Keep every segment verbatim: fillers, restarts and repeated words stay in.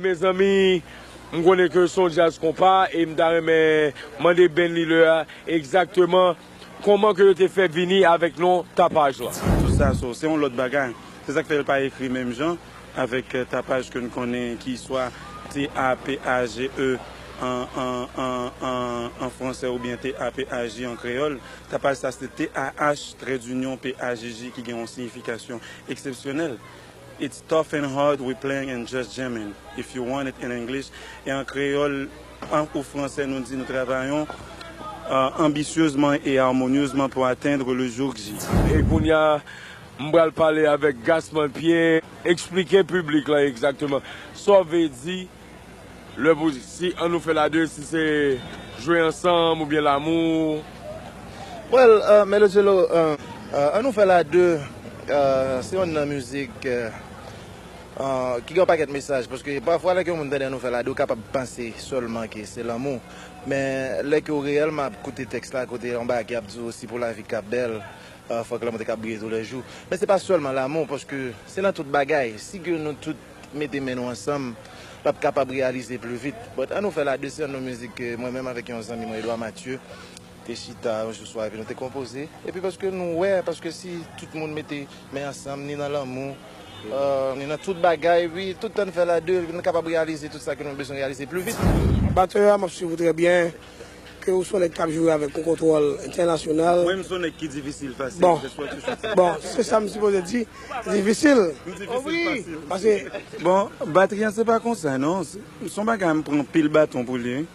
Mezanmi, m konnen ke se yon djaz konpa e m ta renmen mande band leader a egzakteman kòman ke yo te fè vini avèk non Tapaj la. Tout sa, so, se yon lòt bagay. Se sa k fè l pa ekri menm jan avèk, euh, Tapaj ke n konnen, ki swa T A P A G E an, an, an, an, an fransè oubyen T A P A J an kreyòl. Tapaj sa se T A H, trè dinyon, P A J J, ki gen yon siyifikasyon eksepsyonèl. It's tough and hard, we playing and just jamming. If you want it in English. E an kreyòl, an, ou fransè, nou di nou travayon, euh, ambitieusemement et harmonieusement pour atteindre le jour J. E kounye a, m pral pale avèk Gasman Pierre. Eksplike piblik la egzakteman sa w vle di lè pou, si An nou fè la de, si se jwe ansanm oubyen lanmou. Well, euh, Melodjelo, euh, euh, An nou fè la de, euh, se youn nan mizik, euh, euh, ki gen yon pakèt mesaj, paske pafwa lè ke yon moun tande An nou fè la de, ou kapab panse sèlman ke se lanmou. Men lè ke w reyèlman ap koute tèks la, kote yon bagay ki ap di w si pou lavi k ap bèl, euh, fòk lanmou te ka briye toulèjou. Men se pa sèlman lanmou, paske se nan tout bagay. Si ke nou tout mete men nou ansanm, l ap kapab reyalize pli vit. But An nou fè la de, se youn nan mizik ke mwen menm avèk yon zanmi mwen, Edouard Mathieu, te chita yon jou swa epi nou te konpoze. Epi paske nou wè, paske si tout moun mete men ansanm, ni nan lanmou, euh, ni nan tout bagay, wi, tout An nou fè la de, nou kapab reyalize tout sa ke nou bezwen reyalize pli vit. Batè a, m ap swiv ou trè byen. Ke ou se yon nèg k ap joure avèk yon kontwòl entènasyonal. Mwen, m se yon nèg ki difisil fasil. Bon. That's what you should say. Bon, se sa m sipoze di. Difisil. M difisil fasil. Paske, bon, batri an se pa konsa, non. Se, se yon bagay m pran pil baton pou li, wi.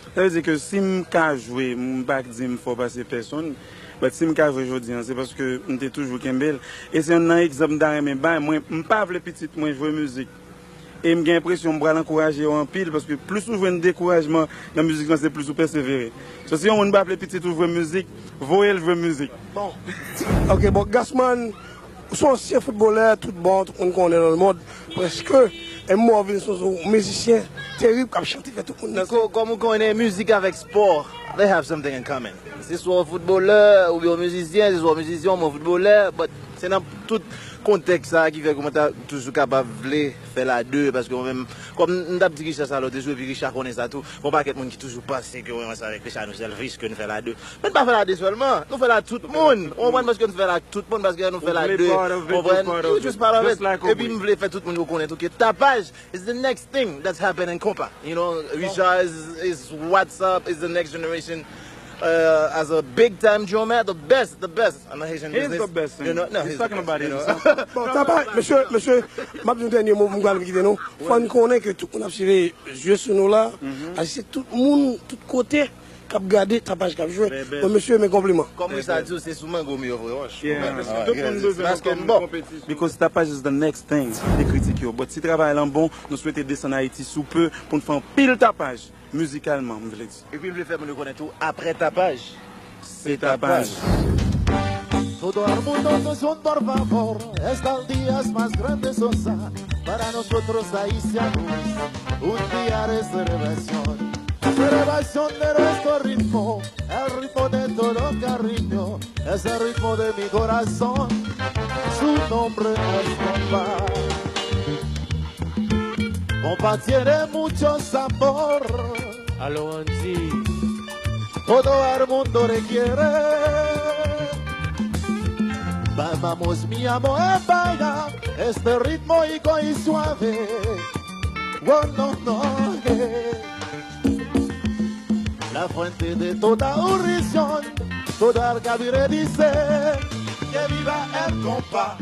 Sa vle di ke si m ka jwe, m pa di m fò pase pèsonn, but si m ka jwe jodi an, se paske m te toujou kenbe l. E se youn nan egzanp m ta renmen bay. Mwen, m pa vle pitit mwen jwe mizik. E m gen enpresyon m pral ankouraje yo anpil, paske plis ou jwenn dekourajman nan mizik lan, se plis ou pèsevere. So, si yon moun pa vle pitit ou jwe mizik, voye l jwe mizik. Bon. Ok, bon, Gasman, ou se yon ansyen foutbolè, tout bon, tout moun konnen nan lemonn, prèske. E m wè w vin se yon mizisyen terib k ap chante, fè tout moun danse. Nico, kòm ou konnen, mizik avèk spò, they have something in common. Se swa w foutbolè, oubyen w mizisyen, se swa w mizisyen, oubyen w foutbolè, but se nan tout kontèks sa a ki fè ke mwen ta toujou kapab vle fè la de, paske mwen menm, kòm m t ap di Richard sa lòt jou, epi Richard konnen sa tou, gen yon pakèt moun ki toujou panse ke mwen ansanm avèk Richard nou sèlfish, ke nou fè la de. Men n pa fè la de sèlman, nou fè la tout moun. Ou konprann? Paske nou fè la tout moun, paske nou fè la de. Ou konprann? You just part of it. Epi m vle fè tout moun yo konnen tou ke Tapaj is the next thing that's happening konpa. You know, Richard is, is what's up, is the next generation, uh, as a big time drummer, the best, the best in the Haitian business. He is the best. You know, no, he's talking about it. Bon, Tapaj, mesye, mesye, m ap di yon dènye mo pou m pral kite nou. Fò n konnen ke tout moun ap siveye zye sou nou la. Aji se tout moun, tout kote k ap gade Tapaj k ap jwe. Bon, mesye, men konpliman. Kòm Richard di w, se sou mango m yo voye wòch. Yeah. Tout moun bezwen nou kòm konpetisyon. Because Tapaj is the next thing. Te kritik yo. But si travay lan bon, nou swete desann Ayiti sou pe pou n fè anpil Tapaj, mizikalman, m vle di. Epi l vle fè moun yo konnen tou, apre Tapaj, se Tapaj. Todo el mundo es un por favor, estos días más grandes son sa para nosotros haitianos. Un día de celebración, celebración de nuestro ritmo, el ritmo de todo cariño, es el ritmo de mi corazón, su nombre es compa. Compa tiene mucho sabor. Alo Andy. Todo el mundo le quiere. Vamos, mi amor, vaya. Este ritmo rico y suave. Oh, no, no, eh. La fuente de toda oración. Toda la cabina dice que viva el compa.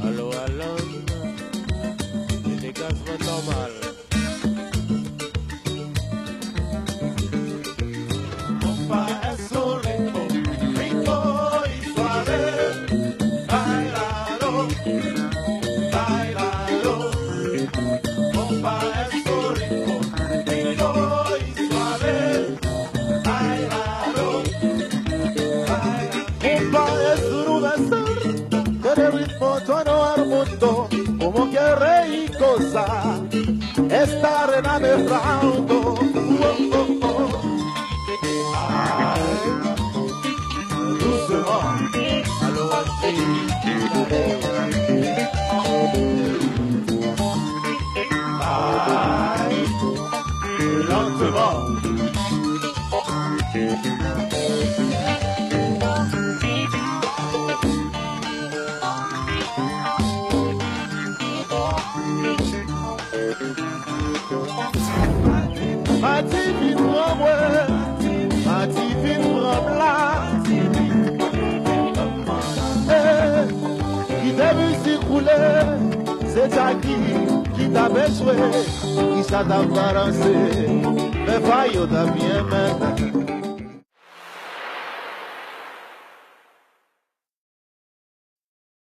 Alo, Alan, se degajman nòmal. Compa es un ritmo rico y suave. Bailalo, bailalo. Esta arena de flauto. Oh, oh, oh. Ay, dousman. Alò, ann di. Ay, lantman. Mati vin pran mwen, mati vin pran m la. Eh, kite mizik woule, se Jackie ki t ap jwe, ki sa t ap balanse, men fwa yo t ap byen menm.